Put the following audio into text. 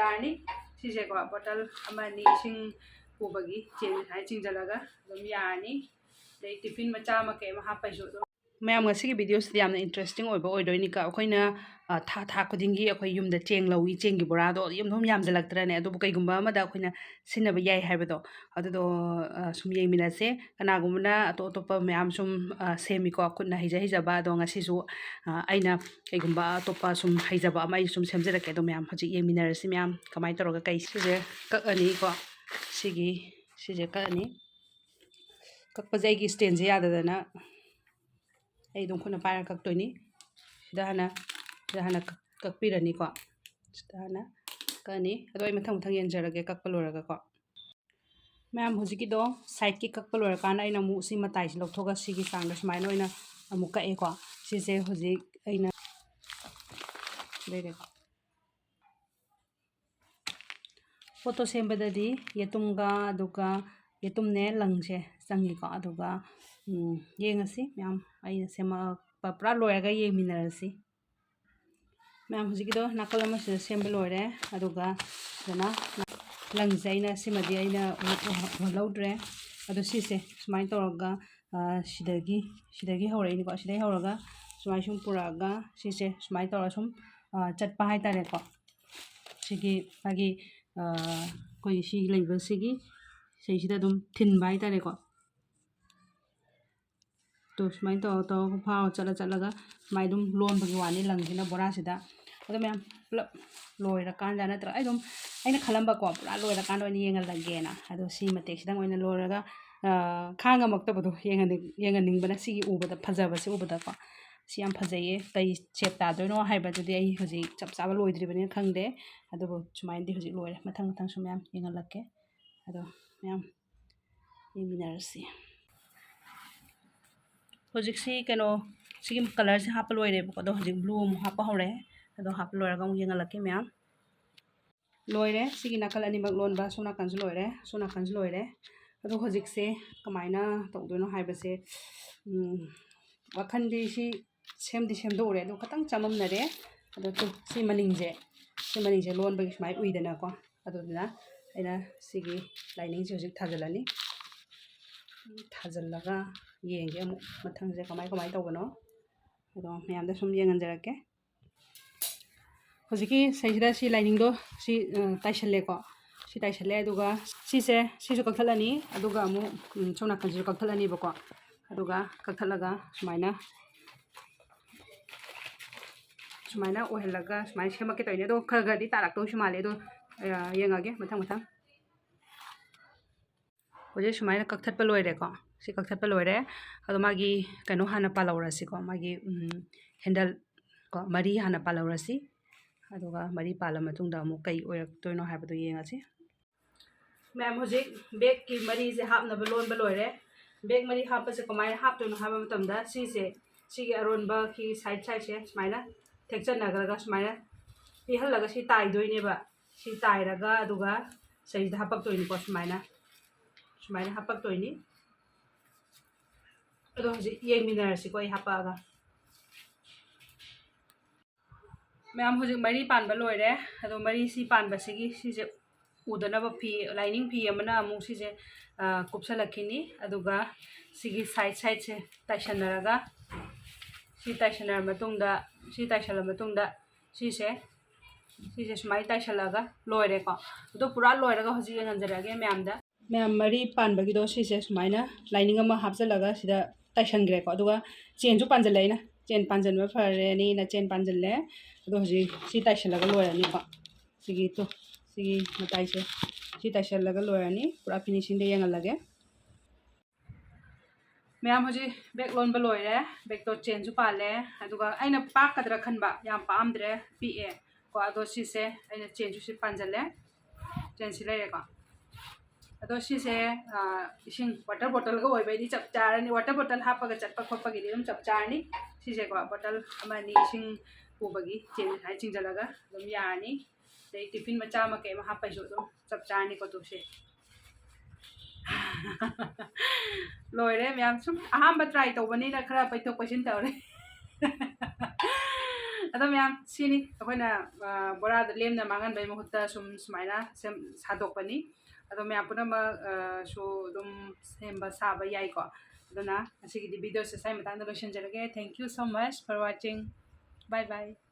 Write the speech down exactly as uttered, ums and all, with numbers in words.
ꯌꯥꯔꯅꯤ꯫ ꯁꯤꯁꯦꯀꯣ, ꯕꯣꯇꯜ ꯑꯃ ꯑꯅꯤ ꯏꯁꯤꯡ ꯄꯨꯕꯒꯤ ꯆꯦꯟ ꯍꯥꯏ ꯆꯤꯡꯁꯤꯜꯂꯒ ꯑꯗꯨꯝ ꯌꯥꯔꯅꯤ꯫ ꯑꯗꯩ ꯇꯤꯐꯤꯟ ꯃꯆꯥ ꯑꯃ ꯀꯩ ꯑꯃ ꯍꯥꯞꯄꯩꯁꯨ ꯑꯗꯨꯝ꯫ ꯃꯌꯥꯝ, ꯉꯁꯤꯒꯤ ꯚꯤꯗꯤꯑꯣꯁꯤꯗꯤ ꯌꯥꯝꯅ ꯏꯟꯇꯔꯦꯁꯇꯤꯡ ꯑꯣꯏꯕ ꯑꯣꯏꯗꯣꯏꯅꯤꯀꯣ꯫ ꯑꯩꯈꯣꯏꯅ, ꯑ, ꯊꯥ, ꯊꯥ ꯈꯨꯗꯤꯡꯒꯤ ꯑꯩꯈꯣꯏ ꯌꯨꯝꯗ ꯆꯦꯡ ꯂꯧꯏ, ꯆꯦꯡꯒꯤ ꯕꯣꯔꯥꯗꯣ ꯑꯗꯨꯝ ꯌꯥꯝꯁꯤꯜꯂꯛꯇ꯭ꯔꯅꯦ? ꯑꯗꯨꯕꯨ ꯀꯩꯒꯨꯝꯕ ꯑꯃꯗ ꯑꯩꯈꯣꯏꯅ ꯁꯤꯖꯤꯟꯅꯕ ꯌꯥꯏ ꯍꯥꯏꯕꯗꯣ, ꯑꯗꯨꯗꯣ, ꯑ, ꯁꯨꯝ ꯌꯦꯡꯃꯤꯟꯅꯁꯦ꯫ ꯀꯅꯥꯒꯨꯝꯕꯅ ꯑꯇꯣꯞ ꯑꯇꯣꯞꯄ ꯃꯌꯥꯝ ꯁꯨꯝ, ꯑ, ꯁꯦꯝꯃꯤꯀꯣ, ꯈꯨꯠꯅ ꯍꯩꯖ ꯍꯩꯖꯕ꯫ ꯑꯗꯣ ꯉꯁꯤꯁꯨ, ꯑ, ꯑꯩꯅ ꯀꯩꯒꯨꯝꯕ ꯑꯇꯣꯞꯄ ꯁꯨꯝ ꯍꯩꯖꯕ ꯑꯃ ꯑꯩ ꯁꯨꯝ ꯁꯦꯝꯖꯔꯛꯀꯦ꯫ ꯑꯗꯣ ꯃꯌꯥꯝ ꯍꯧꯖꯤꯛ ꯌꯦꯡꯃꯤꯟꯅꯔꯁꯤ ꯃꯌꯥꯝ, ꯀꯃꯥꯏꯅ ꯇꯧꯔꯒ ꯀꯩ꯫ ꯁꯤꯁꯦ ꯀꯛꯑꯅꯤꯀꯣ꯫ ꯁꯤꯒꯤ, ꯁꯤꯁꯦ ꯀꯛꯑꯅꯤ꯫ ꯀꯛꯄꯁꯦ ꯑꯩꯒꯤ ꯁ꯭ꯇꯦꯟꯁꯦ ꯌꯥꯗꯗꯅ ꯑꯩ ꯑꯗꯨꯝ ꯈꯨꯠꯅ ꯄꯥꯏꯔ ꯀꯛꯇꯣꯏꯅꯤ꯫ ꯁꯤꯗ ꯍꯥꯟꯅ, ꯁꯤꯗ ꯍꯥꯟꯅ ꯀꯛ-, ꯀꯛꯄꯤꯔꯅꯤꯀꯣ꯫ ꯁꯤꯗ ꯍꯥꯟꯅ ꯀꯛꯑꯅꯤ꯫ ꯑꯗꯣ ꯑꯩ ꯃꯊꯪ ꯃꯊꯪ ꯌꯦꯡꯖꯔꯒꯦ ꯀꯛꯄ ꯂꯣꯏꯔꯒꯀꯣ꯫ ꯃꯌꯥꯝ, ꯍꯧꯖꯤꯛꯀꯤꯗꯣ ꯁꯥꯏꯠꯀꯤ ꯀꯛꯄ ꯂꯣꯏꯔꯀꯥꯟꯗ ꯑꯩꯅ ꯑꯃꯨꯛ ꯁꯤ ꯃꯇꯥꯏꯁꯤ ꯂꯧꯊꯣꯛꯑꯒ ꯁꯤꯒꯤ ꯆꯥꯡꯗ ꯁꯨꯃꯥꯏꯅ ꯑꯣꯏꯅ ꯑꯃꯨꯛ ꯀꯛꯑꯦꯀꯣ꯫ ꯁꯤꯁꯦ ꯍꯧꯖꯤꯛ ꯑꯩꯅ ꯂꯩꯔꯦꯀꯣ꯫ ꯄꯣꯠꯇꯣ ꯁꯦꯝꯕꯗꯗꯤ ꯌꯦꯇꯨꯝꯒ, ꯑꯗꯨꯒ ꯌꯦꯇꯨꯝꯅꯦ ꯂꯪꯁꯦ ꯆꯪꯉꯤꯀꯣ꯫ ꯑꯗꯨꯒ, ꯎꯝ, ꯌꯦꯡꯉꯁꯤ ꯃꯌꯥꯝ, ꯑꯩꯅ ꯁꯦꯝꯃꯛꯄ ꯄꯨꯔꯥ ꯂꯣꯏꯔꯒ ꯌꯦꯡꯃꯤꯟꯅꯔꯁꯤ꯫ ꯃꯌꯥꯝ, ꯍꯧꯖꯤꯛꯀꯤꯗꯣ ꯅꯥꯀꯜ ꯑꯃꯁꯤꯗ ꯁꯦꯝꯕ ꯂꯣꯏꯔꯦ꯫ ꯑꯗꯨꯒ ꯐꯖꯅ ꯂꯪꯁꯦ ꯑꯩꯅ, ꯁꯤꯃꯗꯤ ꯑꯩꯅ ꯎꯍ-, ꯎꯍꯜꯍꯧꯗ꯭ꯔꯦ꯫ ꯑꯗꯣ ꯁꯤꯁꯦ ꯁꯨꯃꯥꯏꯅ ꯇꯧꯔꯒ, ꯑ, ꯁꯤꯗꯒꯤ, ꯁꯤꯗꯒꯤ ꯍꯧꯔꯛꯏꯅꯤꯀꯣ꯫ ꯁꯤꯗꯒꯤ ꯍꯧꯔꯒ ꯁꯨꯃꯥꯏꯅ ꯁꯨꯝ ꯄꯨꯔꯛꯑꯒ ꯁꯤꯁꯦ ꯁꯨꯃꯥꯏꯅ ꯇꯧꯔꯒ ꯁꯨꯝ, ꯑ, ꯆꯠꯄ ꯍꯥꯏꯇꯥꯔꯦꯀꯣ꯫ ꯁꯤꯒꯤ ꯃꯥꯒꯤ, ꯑ, ꯑꯩꯈꯣꯏꯒꯤ ꯁꯤ ꯂꯩꯕꯁꯤꯒꯤ ꯁꯤꯁꯤꯗ ꯑꯗꯨꯝ ꯊꯤꯟꯕ ꯍꯥꯏꯇꯥꯔꯦꯀꯣ꯫ ꯇꯣ, ꯁꯨꯃꯥꯏꯅ ꯇꯧꯔ ꯇꯧꯔꯒ ꯐꯥꯎꯔ ꯆꯠꯂ ꯆꯠꯂꯒ ꯁꯨꯃꯥꯏꯅ ꯑꯗꯨꯝ ꯂꯣꯟꯕꯒꯤ ꯋꯥꯅꯤ ꯂꯪꯁꯤꯅ ꯕꯣꯔꯥꯁꯤꯗ꯫ ꯑꯗꯣ ꯃꯌꯥꯝ, ꯄꯨꯂꯞ ꯂꯣꯏꯔꯀꯥꯟꯗ ꯅꯠꯇ꯭ꯔꯒ ꯑꯩ ꯑꯗꯨꯝ, ꯑꯩꯅ ꯈꯜꯂꯝꯕꯀꯣ, ꯄꯨꯔꯥ ꯂꯣꯏꯔꯀꯥꯟꯗ ꯑꯣꯏꯅ ꯌꯦꯡꯍꯜꯂꯒꯦꯅ꯫ ꯑꯗꯣ ꯁꯤ ꯃꯇꯦꯛꯁꯤꯗꯪ ꯑꯣꯏꯅ ꯂꯣꯏꯔꯒ, ꯑ, ꯈꯥꯡꯉꯝꯃꯛꯇꯕꯗꯣ, ꯌꯦꯡꯍꯟꯅꯤꯡ-, ꯌꯦꯡꯍꯟꯅꯤꯡꯕꯅ ꯁꯤꯒꯤ ꯎꯕꯗ, ꯐꯖꯕꯁꯦ ꯎꯕꯗꯀꯣ꯫ ꯁꯤ ꯌꯥꯝ ꯐꯖꯩꯌꯦ, ꯀꯩ ꯁꯦꯞ ꯇꯥꯗꯣꯏꯅꯣ ꯍꯥꯏꯕꯗꯨꯗꯤ ꯑꯩ ꯍꯧꯖꯤꯛ ꯆꯞ ꯆꯥꯕ ꯂꯣꯏꯗ꯭ꯔꯤꯕꯅꯤꯅ ꯈꯪꯗꯦ꯫ ꯑꯗꯨꯕꯨ ꯁꯨꯃꯥꯏꯅꯗꯤ ꯍꯧꯖꯤꯛ ꯂꯣꯏꯔꯦ꯫ ꯃꯊꯪ ꯃꯊꯪꯁꯨ ꯃꯌꯥꯝ ꯌꯦꯡꯍꯜꯂꯛꯀꯦ꯫ ꯑꯗꯣ ꯃꯌꯥꯝ ꯌꯦꯡꯃꯤꯟꯅꯔꯁꯤ꯫ ꯍꯧꯖꯤꯛꯁꯤ ꯀꯩꯅꯣ, ꯁꯤꯒꯤ ꯀꯂꯔꯁꯦ ꯍꯥꯞꯄ ꯂꯣꯏꯔꯦꯕꯀꯣ꯫ ꯑꯗꯣ ꯍꯧꯖꯤꯛ ꯕ꯭ꯂꯨ ꯑꯃꯨꯛ ꯍꯥꯞꯄ ꯍꯧꯔꯦ꯫ ꯑꯗꯣ ꯍꯥꯞꯄ ꯂꯣꯏꯔꯒ ꯑꯃꯨꯛ ꯌꯦꯡꯍꯜꯂꯛꯀꯦ ꯃꯌꯥꯝ꯫ ꯂꯣꯏꯔꯦ꯫ ꯁꯤꯒꯤ ꯅꯥꯀꯜ ꯑꯅꯤꯃꯛ ꯂꯣꯟꯕ, ꯁꯣꯝ ꯅꯥꯀꯟꯁꯨ ꯂꯣꯏꯔꯦ, ꯁꯣꯝ ꯅꯥꯀꯟꯁꯨ ꯂꯣꯏꯔꯦ꯫ ꯑꯗꯣ ꯍꯧꯖꯤꯛꯁꯦ ꯀꯃꯥꯏꯅ ꯇꯧꯗꯣꯏꯅꯣ ꯍꯥꯏꯕꯁꯦ, ꯎꯝ, ꯋꯥꯈꯜꯗꯤ ꯁꯤ ꯁꯦꯝꯗꯤ ꯁꯦꯝꯗꯣꯛꯎꯔꯦ, ꯑꯗꯣ ꯈꯤꯇꯪ ꯆꯃꯝꯅꯔꯦ꯫ ꯑꯗꯣ ꯇꯨ, ꯁꯤ ꯃꯅꯤꯡꯁꯦ, ꯃꯅꯤꯡꯁꯦ ꯂꯣꯟꯕꯒꯤ ꯁꯨꯃꯥꯏꯅ ꯎꯏꯗꯅꯀꯣ꯫ ꯑꯗꯨꯗꯨꯅ ꯑꯩꯅ ꯁꯤꯒꯤ ꯂꯥꯏꯅꯤꯡꯁꯦ ꯍꯧꯖꯤꯛ ꯊꯥꯖꯤꯜꯂꯅꯤ꯫ ꯊꯥꯖꯤꯜꯂꯒ ꯌꯦꯡꯒꯦ ꯑꯃꯨꯛ ꯃꯊꯪꯁꯦ ꯀꯃꯥꯏ ꯀꯃꯥꯏ ꯇꯧꯕꯅꯣ꯫ ꯑꯗꯣ ꯃꯌꯥꯝꯗ ꯁꯨꯝ ꯌꯦꯡꯍꯟꯖꯔꯛꯀꯦ꯫ ꯍꯧꯖꯤꯛꯀꯤ ꯁꯤꯗꯩꯁꯤꯗ ꯁꯤ ꯂꯥꯏꯅꯤꯡꯗꯣ ꯁꯤ, ꯑ, ꯇꯥꯏꯁꯜꯂꯦꯀꯣ꯫ ꯁꯤ ꯇꯥꯏꯁꯜꯂꯦ꯫ ꯑꯗꯨꯒ ꯁꯤꯁꯦ, ꯁꯤꯁꯨ ꯀꯛꯊꯠꯂꯅꯤ꯫ ꯑꯗꯨꯒ ꯑꯃꯨꯛ, ꯎꯝ, ꯁꯣꯝ ꯅꯥꯀꯟꯁꯤꯁꯨ ꯀꯛꯊꯠꯂꯅꯤꯕꯀꯣ꯫ ꯑꯗꯨꯒ ꯀꯛꯊꯠꯂꯒ ꯁꯨꯃꯥꯏꯅ, ꯁꯨꯃꯥꯏꯅ ꯑꯣꯏꯍꯜꯂꯒ ꯁꯨꯃꯥꯏꯅ ꯁꯦꯝꯃꯛꯀꯦ ꯇꯧꯔꯤꯅꯦ꯫ ꯑꯗꯣ ꯈꯔ ꯈꯔꯗꯤ ꯇꯥꯔꯛꯇꯧꯁꯨ ꯃꯥꯜꯂꯦ꯫ ꯑꯗꯣ, ꯑ, ꯌꯦꯡꯉꯒꯦ ꯃꯊꯪ ꯃꯊꯪ꯫ ꯍꯧꯖꯤꯛ ꯁꯨꯃꯥꯏꯅ ꯀꯛꯊꯠꯄ ꯂꯣꯏꯔꯦꯀꯣ꯫ ꯁꯤ ꯀꯛꯊꯠꯄ ꯂꯣꯏꯔꯦ꯫ ꯑꯗꯣ ꯃꯥꯒꯤ ꯀꯩꯅꯣ ꯍꯥꯟꯅ ꯄꯥꯜꯍꯧꯔꯁꯤꯀꯣ꯫ ꯃꯥꯒꯤ, ꯎꯝ, ꯍꯦꯟꯗꯜ ꯀꯣ, ꯃꯔꯤ ꯍꯥꯟꯅ ꯄꯥꯜꯍꯧꯔꯁꯤ꯫ ꯑꯗꯨꯒ ꯃꯔꯤ ꯄꯥꯜꯂ ꯃꯇꯨꯡꯗ ꯑꯃꯨꯛ ꯀꯩ ꯑꯣꯏꯔꯛꯇꯣꯏꯅꯣ ꯍꯥꯏꯕꯗꯣ ꯌꯦꯡꯉꯁꯤ꯫ ꯃꯌꯥꯝ, ꯍꯧꯖꯤꯛ ꯕꯦꯛꯀꯤ ꯃꯔꯤꯁꯦ ꯍꯥꯞꯅꯕ ꯂꯣꯟꯕ ꯂꯣꯏꯔꯦ꯫ ꯕꯦꯛ ꯃꯔꯤ ꯍꯥꯞꯄꯁꯦ ꯀꯃꯥꯏꯅ ꯍꯥꯞꯇꯣꯏꯅꯣ ꯍꯥꯏꯕ ꯃꯇꯝꯗ, ꯁꯤꯁꯦ, ꯁꯤꯒꯤ ꯑꯔꯣꯟꯕꯒꯤ ꯁꯥꯏꯠ ꯁꯥꯏꯠꯁꯦ ꯁꯨꯃꯥꯏꯅ ꯊꯦꯛꯆꯟꯅꯈ꯭ꯔꯒ ꯁꯨꯃꯥꯏꯅ ꯄꯤꯍꯜꯂꯒ ꯁꯤ ꯇꯥꯏꯗꯣꯏꯅꯦꯕ꯫ ꯁꯤ ꯇꯥꯏꯔꯒ ꯑꯗꯨꯒ ꯁꯤꯗꯩꯁꯤꯗ ꯍꯥꯄꯛꯇꯣꯏꯅꯤꯀꯣ꯫ ꯁꯨꯃꯥꯏꯅ, ꯁꯨꯃꯥꯏꯅ ꯍꯥꯄꯛꯇꯣꯏꯅꯤ꯫ ꯑꯗꯣ ꯍꯧꯖꯤꯛ ꯌꯦꯡꯃꯤꯟꯅꯔꯁꯤꯀꯣ, ꯑꯩ ꯍꯥꯄꯛꯑꯒ꯫ ꯃꯌꯥꯝ, ꯍꯧꯖꯤꯛ ꯃꯔꯤ ꯄꯥꯟꯕ ꯂꯣꯏꯔꯦ꯫ ꯑꯗꯣ ꯃꯔꯤ ꯁꯤ ꯄꯥꯟꯕꯁꯤꯒꯤ ꯁꯤꯁꯦ ꯎꯗꯅꯕ ꯐꯤ, ꯂꯥꯏꯅꯤꯡ ꯐꯤ ꯑꯃꯅ ꯑꯃꯨꯛ ꯁꯤꯁꯦ, ꯑ, ꯀꯨꯞꯁꯜꯂꯛꯈꯤꯅꯤ꯫ ꯑꯗꯨꯒ ꯁꯤꯒꯤ ꯁꯥꯏꯠ ꯁꯥꯏꯠꯁꯦ ꯇꯥꯏꯁꯟꯅꯔꯒ, ꯁꯤ ꯇꯥꯏꯁꯟꯅꯔ ꯃꯇꯨꯡꯗ, ꯁꯤ ꯇꯥꯏꯁꯜꯂ ꯃꯇꯨꯡꯗ ꯁꯤꯁꯦ, ꯁꯤꯁꯦ ꯁꯨꯃꯥꯏꯅ ꯇꯥꯏꯁꯜꯂꯒ ꯂꯣꯏꯔꯦꯀꯣ꯫ ꯑꯗꯣ ꯄꯨꯔꯥ ꯂꯣꯏꯔꯒ ꯍꯧꯖꯤꯛ ꯌꯦꯡꯍꯟꯖꯔꯛꯑꯒꯦ ꯃꯌꯥꯝꯗ꯫ ꯃꯌꯥꯝ, ꯃꯔꯤ ꯄꯥꯟꯕꯒꯤꯗꯣ ꯁꯤꯁꯦ ꯁꯨꯃꯥꯏꯅ ꯂꯥꯏꯅꯤꯡ ꯑꯃ ꯍꯥꯞꯆꯜꯂꯒ ꯁꯤꯗ ꯇꯥꯏꯁꯟꯈ꯭ꯔꯦꯀꯣ꯫ ꯑꯗꯨꯒ ꯆꯦꯟꯁꯨ ꯄꯥꯟꯁꯤꯜꯂꯦ ꯑꯩꯅ꯫ ꯆꯦꯟ ꯄꯥꯟꯁꯤꯟꯕ ꯐꯔꯦꯅꯤꯅ ꯆꯦꯟ ꯄꯥꯟꯁꯤꯜꯂꯦ꯫ ꯑꯗꯣ ꯍꯧꯖꯤꯛ ꯁꯤ ꯇꯥꯏꯁꯜꯂꯒ ꯂꯣꯏꯔꯅꯤꯀꯣ꯫ ꯁꯤꯒꯤ ꯇꯨ, ꯁꯤꯒꯤ ꯃꯇꯥꯏꯁꯦ ꯁꯤ ꯇꯥꯏꯁꯜꯂꯒ ꯂꯣꯏꯔꯅꯤ꯫ ꯄꯨꯔꯥ finishingꯗ ꯌꯦꯡꯍꯜꯂꯒꯦ꯫ ꯃꯌꯥꯝ, ꯍꯧꯖꯤꯛ ꯕꯦꯛ ꯂꯣꯟꯕ ꯂꯣꯏꯔꯦ꯫ ꯕꯦꯛꯇꯣ ꯆꯦꯟꯁꯨ ꯄꯥꯜꯂꯦ꯫ ꯑꯗꯨꯒ ꯑꯩꯅ ꯄꯥꯛꯀꯗ꯭ꯔꯥ ꯈꯟꯕ, ꯌꯥꯝ ꯄꯥꯛꯑꯝꯗ꯭ꯔꯦ, ꯄꯤꯛꯑꯦ ꯀꯣ꯫ ꯑꯗꯣ ꯁꯤꯁꯦ ꯑꯩꯅ ꯆꯦꯟꯁꯨ ꯁꯤ ꯄꯥꯟꯁꯤꯜꯂꯦ꯫ ꯆꯦꯟꯁꯤ ꯂꯩꯔꯦꯀꯣ꯫ ꯑꯗꯣ ꯁꯤꯁꯦ, ꯑ, ꯏꯁꯤꯡ water bottleꯒ ꯑꯣꯏꯕꯩꯗꯤ ꯆꯞ ꯆꯥꯔꯅꯤ꯫ Water bottle ꯍꯥꯞꯄꯒ ꯆꯠꯄ ꯈꯣꯠꯄꯒꯤꯗꯤ ꯑꯗꯨꯝ ꯆꯞ ꯆꯥꯔꯅꯤ꯫ ꯁꯤꯁꯦꯀꯣ, bottle ꯑꯃ ꯑꯅꯤ ꯏꯁꯤꯡ ꯄꯨꯕꯒꯤ ꯆꯦꯟ ꯁꯨꯃꯥꯏꯅ ꯆꯤꯡꯁꯤꯜꯂꯒ ꯑꯗꯨꯝ ꯌꯥꯔꯅꯤ꯫ ꯑꯗꯩ tiffin ꯃꯆꯥ ꯑꯃ ꯀꯩ ꯑꯃ ꯍꯥꯞꯄꯩꯁꯨ ꯑꯗꯨꯝ ꯆꯞ ꯆꯥꯔꯅꯤꯀꯣ, ꯇꯨꯁꯦ꯫ ꯂꯣꯏꯔꯦ ꯃꯌꯥꯝ, ꯁꯨꯝ ꯑꯍꯥꯟꯕ try ꯇꯧꯕꯅꯤꯅ ꯈꯔ ꯄꯩꯊꯣꯛ ꯄꯩꯁꯤꯟ ꯇꯧꯔꯦ꯫ ꯑꯗꯣ ꯃꯌꯥꯝ, ꯁꯤꯅꯤ ꯑꯩꯈꯣꯏꯅ, ꯑ, ꯕꯣꯔꯥꯗ ꯂꯦꯝꯅ ꯃꯥꯡꯍꯟꯕꯒꯤ ꯃꯍꯨꯠꯇ ꯁꯨꯝ ꯁꯨꯃꯥꯏꯅ ꯁꯦꯝ-, ꯁꯥꯗꯣꯛꯄꯅꯤ꯫ ꯑꯗꯣ ꯃꯌꯥꯝ ꯄꯨꯝꯅꯃꯛ, ꯑ, ꯁꯨ ꯑꯗꯨꯝ ꯁꯦꯝꯕ ꯁꯥꯕ ꯌꯥꯏꯀꯣ꯫ ꯑꯗꯨꯅ ꯉꯁꯤꯒꯤꯗꯤ video ꯁꯦ ꯁ꯭ꯋꯥꯏ ꯃꯇꯥꯡꯗ ꯂꯣꯏꯁꯤꯟꯖꯔꯒꯦ꯫ Thank you so much for watching. Bye bye.